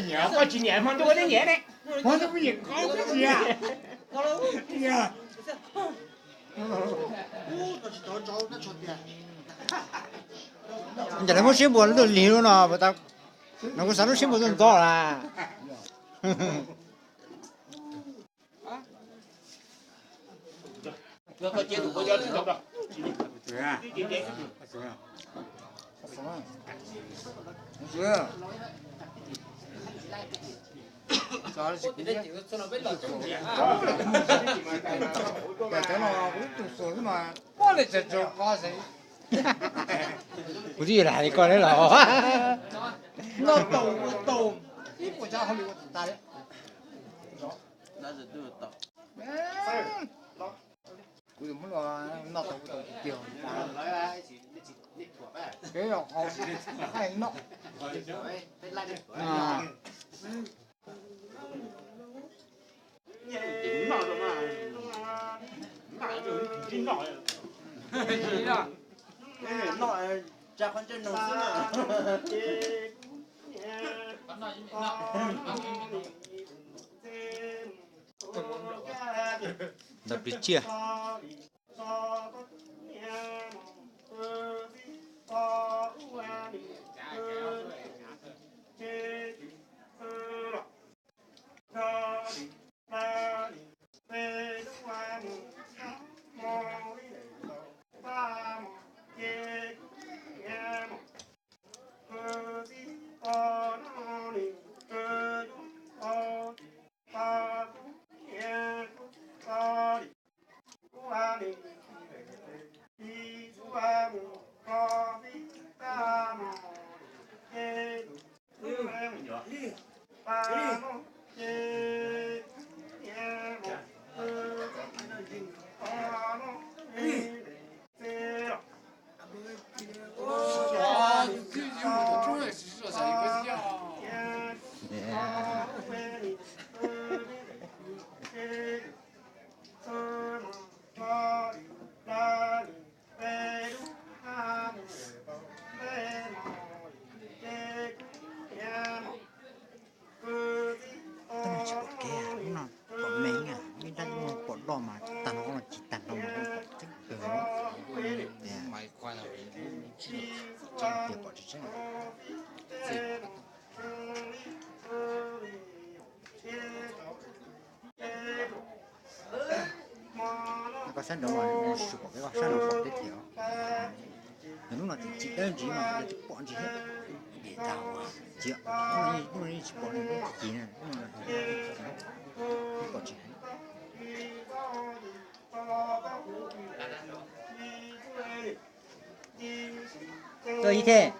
Nyiam, koj tsis nyiam hmo ntuj koj twb nyiam ne. Hmo ntuj kuv nyiam koj koj tsis nyiam. Nyiam lawv muab siab npuas lwj lig lub no, no kuv xav lub siab npuas tuaj ntxov lawm. Cov no kuv tus xus xwb mas, poj li tsav tsav qos xwb. Kuv twb yog hais li koj li los. Noj tau ua tau, ib puas tsav hauj lwm ua tas li. Kuv tus muab los noj tau ua tau tiag tiag. Kev los qhov noj. Ntawm plis tsiaj. Tsis pom kev, lub no pom me, ib dab lub no pom loj mas tag no, lub no tsis tag no mas lub pom tseeb kawg. Tias tsis pom tseeb. Koj sab nraud mas mus sus pom kev, koj sab no pom kev tiag. Nws lub no tseem tsis dawb ntsis mas twb pom ntsis thiab. Dim tag ua ciav, lub no yeej tsis pom nws lub cig na, lub no pom tsis heev. Tuaj ib teg.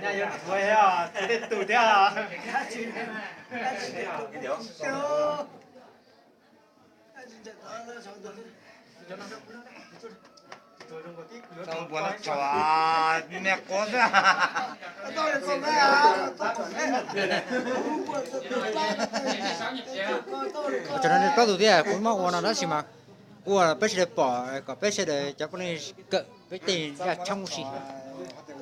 Nyaj yuav tuag thiab, txiv tej tus thiab. Tau npua no tso, me quav xwb. Ua tsaug no plaub tus thiab, kuv muab ua no tab sis mas kuv ua peb sawv daws pom kom peb sawv daws cov poj niam kawm peb tej zaj tshoob huv si.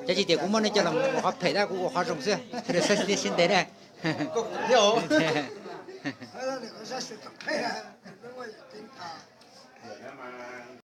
Cov tsis tias kuv muab nej coj los ua qhov phem tab kuv ua qhov zoo xwb, sawv daws txhob siab ntev na.